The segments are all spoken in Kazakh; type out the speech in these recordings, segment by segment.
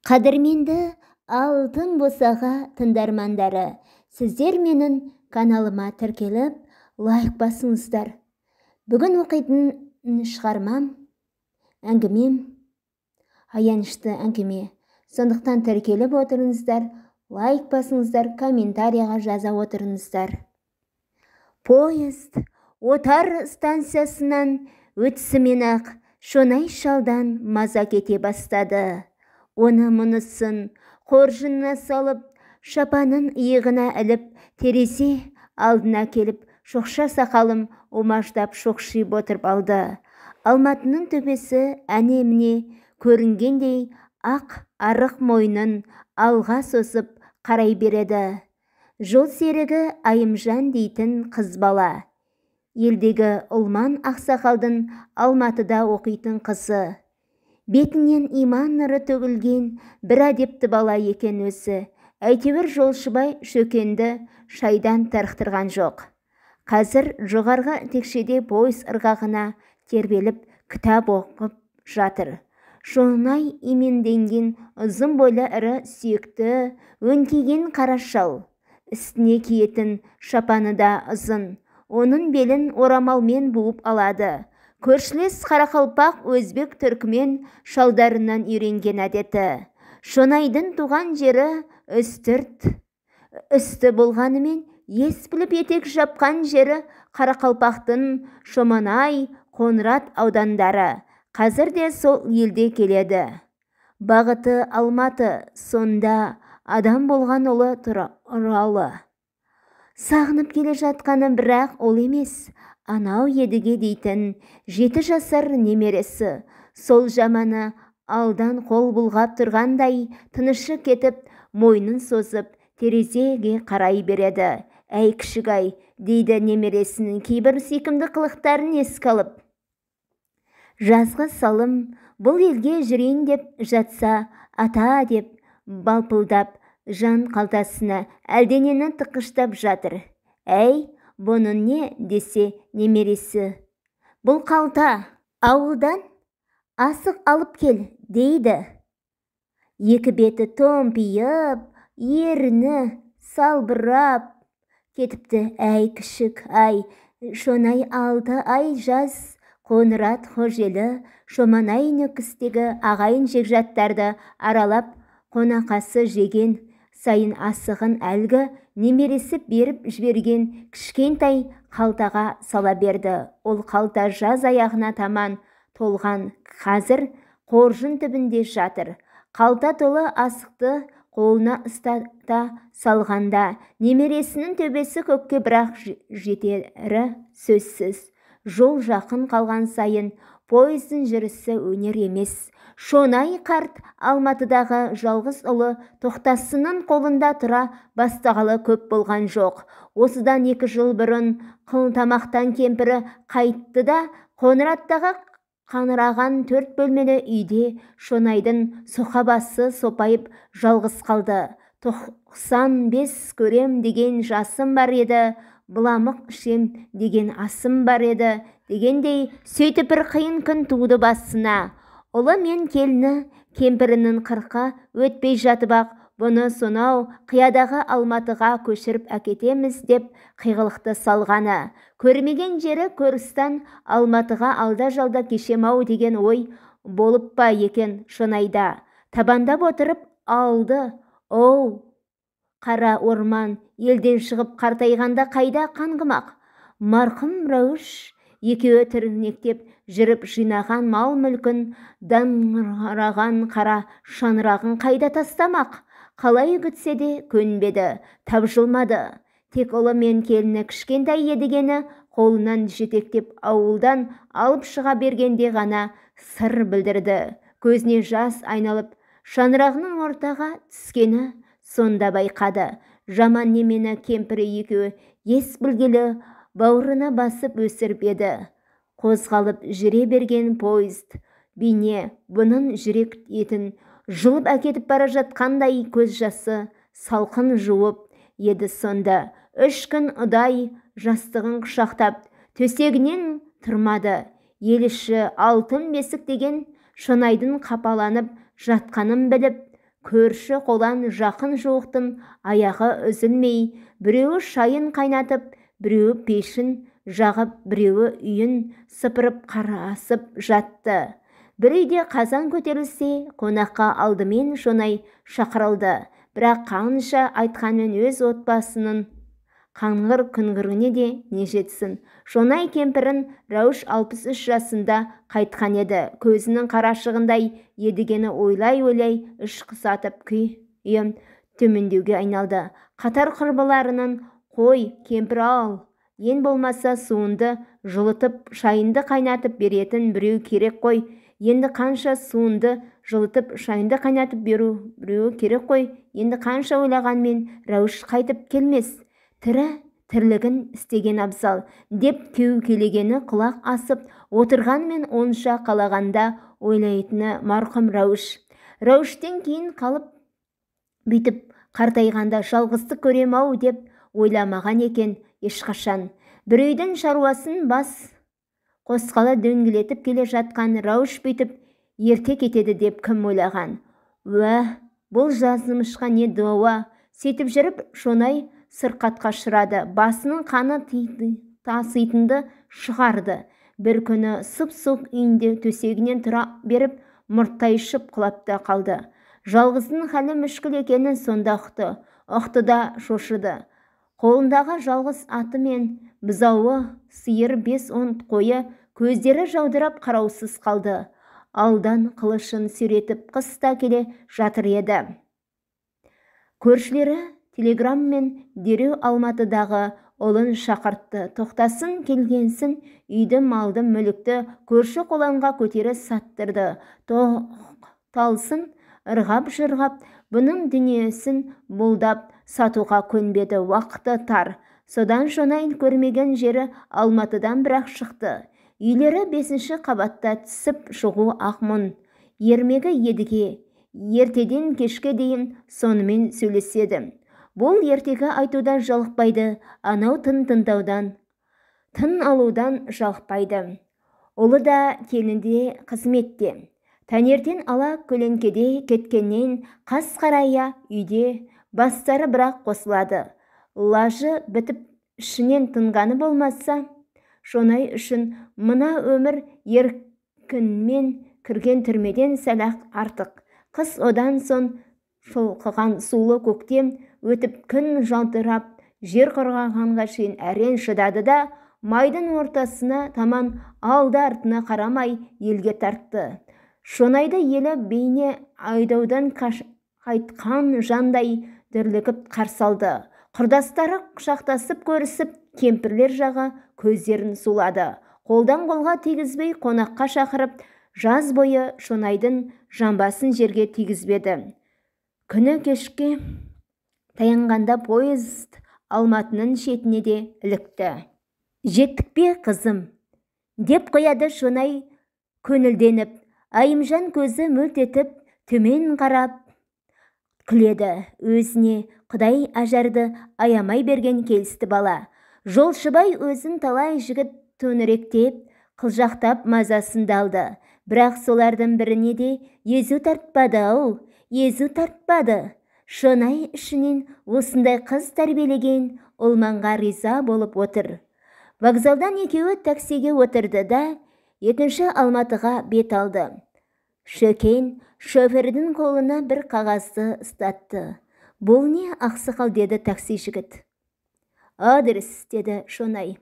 Қадірменді Алтын босаға тыңдармандары, сіздер менің каналыма тіркеліп, лайк басыңыздар. Бүгін оқитын шығармам, әңгімем, аянышты әңгіме. Сондықтан тіркеліп отырыңыздар, лайк басыңыздар, комментарияға жаза отырыңыздар. Поезд Отар станциясынан өтісімен-ақ Шонай шалдан маза кете бастады. Оны мұнысын қоржынына салып, шапанын иығына іліп, терезе алдына келіп, шоқша сақалын омаждап шоқшиып отырып алды. Алматының төбесі әне-міне көрінгендей ақ арық мойнын алға созып қарай береді. Жол серігі Айымжан дейтін қыз бала. Елдегі Ұлман ақсақалдың Алматыда оқитын қызы. Бетінен иман нұры төгілген бір әдепті бала екен өзі. Әйтеуір жолшыбай Шөкенді шайдан тарықтырған жоқ. Қазір жоғарғы текшеде пойыз ырғағына тербеліп кітап оқып жатыр. Шонай именденген ұзын бойлы ірі сүйекті, өңкиген қара шал. Үстіне киетін шапаны да ұзын. Оның белін орамалмен буып алады. Көршілес қарақалпақ, өзбек, түркімен шалдарынан үйренген әдеті. Шонайдың туған жері Үстірт. Үсті болғанымен ес біліп етек жапқан жері қарақалпақтың Шоманай, Қоңырат аудандары. Қазір де сол елде келеді. Бағыты Алматы, сонда адам болған ұлы туралы. Сағынып келе жатқаны бірақ ол емес, анау Едіге дейтін 7 жасар немересі. Сол жаманы алдан қол бұлғап тұрғандай тынышы кетіп, мойнын созып терезеге қарай береді. Әй кішік-ай, дейді немересінің кейбір сүйкімді қылықтарын еске алып. Жазғы салым бұл елге жүрейін деп жатса, ата деп балпылдап жан қалтасына әлденені тыққыштап жатыр. Әй, бұның не десе немересі. Бұл қалта, ауылдан асық алып кел, дейді. Екі беті томпиып, ерні салбырап кетіпті. Әй кішік, ай, Шонай 6 ай жаз Қоңырат, Хожелі, Шоманай, Нөкістегі ағайын жекжаттарды аралап, қонақасы жеген сайын асығын әлгі немересі беріп жіберген кішкентай қалтаға сала берді. Ол қалта жаз аяғына таман толған, қазір қоржын түбінде жатыр. Қалта толы асықты қолына ұстата салғанда немересінің төбесі көкке бірақ жетері сөзсіз. Жол жақын қалған сайын пойыздың жүрісі өнер емес. Шонай қарт Алматыдағы жалғыз ұлы Тоқтасынның қолында тұра бастағалы көп болған жоқ. Осыдан 2 жыл бұрын Қылтамақтан кемпірі қайтты да, Қоңыраттағы қаңыраған 4 бөлмелі үйде Шонайдың соқа басы сопайып жалғыз қалды. 95 көрем деген жасым бар еді, бұламық ішем деген асым бар еді дегендей, сөйтіп бір қиын күн туды басына. Ұлы мен келіні кемпірінің 40-ы өтпей жатып-ақ, бұны сонау қиядағы Алматыға көшіріп әкетеміз деп қиғылықты салғаны. Көрмеген жері Көрістан Алматыға алда-жалда кешем-ау деген ой болып па екен Шонайда. Табандап отырып алды. Оу, қара орман, елден шығып қартайғанда қайда қаңғымақ? Марқұм Рәуіш екеуі тірнектеп жүріп жинаған мал-мүлкін, даңыраған қара шаңырағын қайда тастамақ? Қалай үгітсе де көнбеді, тапжылмады. Тек ұлы мен келіні кішкентай Едігені қолынан жетектеп ауылдан алып шыға бергенде ғана сыр білдірді. Көзіне жас айналып, шаңырағының ортаға түскені сонда байқады. Жаман немені кемпірі екеуі ес білгелі бауырына басып өсіріп еді. Қозғалып жүре берген поезд бейне бұның жүрек етін жұлып әкетіп бара жатқандай көз жасы салқын жуып еді сонда. 3 күн ұдай жастығын құшақтап төсегінен тұрмады. Ел іші алтын бесік деген Шонайдың қапаланып жатқанын біліп, Көрші қолан жақын жуықтың аяғы үзілмей, біреуі шайын қайнатып, біреуі пешін жағып, біреуі үйін сыпырып қарасып жатты. Бір үйде қазан көтерілсе, қонаққа алдымен Шонай шақырылды. Бірақ қанша айтқанмен өз отбасының қаңғыр күнгіріне де не жетсін. Шонай кемпірін Рәуіш 63 жасында қайтқан еді. Көзінің қарашығындай Едігені ойлай-ойлай іш құсатып күйі төмендеуге айналды. Қатар құрбыларының қой, кемпір ал, ең болмаса суынды жылытып, шайынды қайнатып беретін біреу керек қой. Енді қанша суынды жылытып, шайынды қайнатып беру біреуі керек қой. Енді қанша ойлағанмен Рәуіш қайтып келмес. Тірі тірлігін істеген абзал, деп кеу-келегені құлақ асып, отырғанмен онша қалағанда ойлайтыны марқұм Рәуіш. Рәуіштен кейін қалып бүйтіп қартайғанда жалғыздық көрем-ау деп ойламаған екен ешқашан. Бір үйдің шаруасын бас қосқалы дөңгелетіп келе жатқан Рәуіш бүйтіп ерте кетеді деп кім ойлаған? Уә, бұл жазымышқа не дуа? Сөйтіп жүріп Шонай сырқатқа ұшырады. Басының қаны таситынды шығарды. Бір күні сұп-суық үйінде төсегінен тұра беріп, мұрттайшып құлап та қалды. Жалғыздың халі мүшкіл екенін сонда ұқты. Ұқты да шошыды. Қолындағы жалғыз аты мен бұзауы, сиыр 5-10 қойы көздері жаудырап қараусыз қалды. Алдан қылышын сүйретіп қыс та келе жатыр еді. Көршілері телеграммен дереу Алматыдағы ұлын шақыртты. Тоқтасын келгенсін үйді, малды, мүлікті көрші қоланға көтере саттырды. Тоқталсын ырғап-жырғап, бұның дүниесін бұлдап сатуға көнбеді. Уақыты тар. Содан Шонай көрмеген жері Алматыдан бірақ шықты. Үйлері 5-ші қабатта, түсіп шығу ақ мұң. Ермегі Едіге, ертеден кешке дейін сонымен сөйлеседі. Бұл ертегі айтудан жалықпайды, анау тын тыңдаудан, тын алудан жалықпайды. Ұлы да келіні де қызметте. Таңертең ала көлеңкеде кеткеннен қас қарая үйде бастары бірақ қосылады. Лажы бітіп ішінен тынғаны болмаса, Шонай үшін мына өмір еркінмен кірген түрмеден сәл-ақ артық. Қыс одан соң шолқыған сулы көктем өтіп күн жалтырап, жер құрғағанға шейін әрең шыдады да, майдың ортасына таман алды артына қарамай елге тартты. Шонайды елі бейне айдаудан қайтқан жандай дүрлігіп қарсы алды. Құрдастары құшақтасып көрісіп, кемпірлер жағы көздерін сулады. Қолдан қолға тигізбей қонаққа шақырып, жаз бойы Шонайдың жамбасын жерге тигізбеді. Күні кешке таянғанда поезд Алматының шетіне де ілікті. Жеттік пе, қызым? Деп қояды Шонай көңілденіп. Айымжан көзі мөлт етіп, төмен қарап күледі. Өзіне Құдай ажарды аямай берген келісті бала. Жолшыбай өзін талай жігіт төңіректеп, қылжақтап мазасын да алды. Бірақ солардың біріне де езу тартпады-ау, езу тартпады. Шонай ішінен осындай қыз тәрбиелеген Ұлманға риза болып отыр. Вокзалдан екеуі таксиге отырды да, екінші Алматыға бет алды. Шөкен шофердің қолына бір қағазды ұстатты. Бұл не, ақсақал, деді такси жігіт. Адрес, деді Шонай.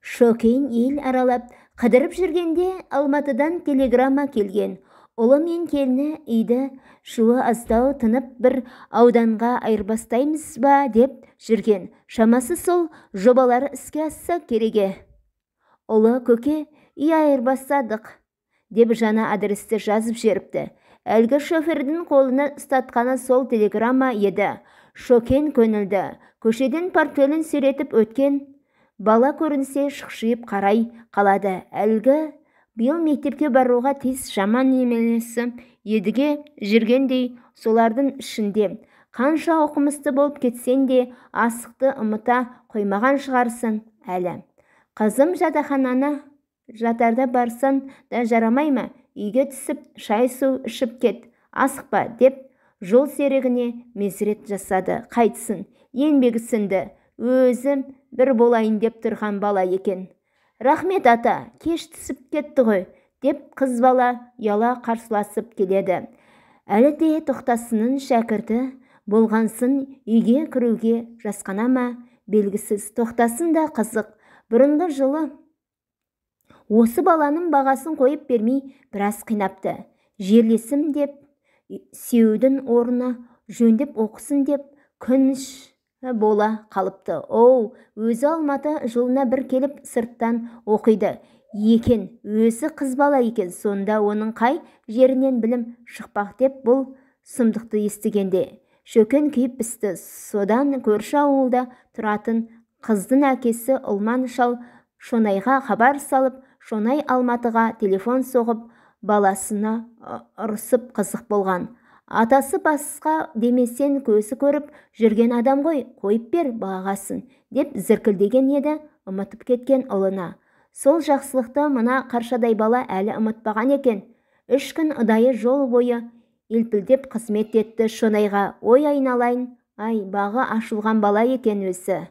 Шөкен ел аралап, қыдырып жүргенде Алматыдан телеграмма келген. Ұлы мен келіні үйді шуы аздау тынып бір ауданға айырбастаймыз ба деп жүрген. Шамасы сол жобалары іске асса кереге. Ұлы көке, үй айырбастадық, деп жаңа адресті жазып жіберіпті. Әлгі шофердің қолына ұстатқаны сол телеграмма еді. Шөкен көңілді. Көшеден портфелін сүйретіп өткен бала көрінсе шұқшиып қарай қалады. Әлгі биыл мектепке баруға тиіс жаман немересі Едіге жүргендей солардың ішінде. Қанша оқымысты болып кетсең де асықты ұмыта қоймаған шығарсың әлі. Қызым, жатақхананы жатарда барсаң да жарамай ма? Үйге түсіп шай су ішіп кет, асықпа, деп Жол серігіне мезірет жасады. Қайтсын, еңбегі сіңді, өзі бір болайын деп тұрған бала екен. Рахмет, ата, кеш түсіп кетті ғой, деп қыз бала ұяла қарсыласып келеді. Әлі де Тоқтасынның шәкірті болғансын үйге кіруге жасқана ма, белгісіз. Тоқтасын да қызық. Бұрынғы жылы осы баланың бағасын қойып бермей біраз қинапты. Жерлесім деп сеудің орнына жөндеп оқысын деп күніш бола қалыпты. Оу, өзі Алматы жылына бір келіп сырттан оқиды екен, өзі қыз бала екен, сонда оның қай жерінен білім шықпақ деп бұл сұмдықты естігенде Шөкен күйіп пісті. Содан көрші ауылда тұратын қыздың әкесі Ұлман шал Шонайға хабар салып, Шонай Алматыға телефон соғып, баласына ұрысып қызық болған. Атасы басқа демесең көзі көріп жүрген адам ғой, қойып бер бағасын деп зіркілдеген еді ұмытып кеткен ұлына. Сол жақсылықты мына қаршадай бала әлі ұмытпаған екен. 3 күн ұдайы жол бойы елпілдеп қызмет етті Шонайға. Ой айналайын, ай, бағы ашылған бала екен өзі.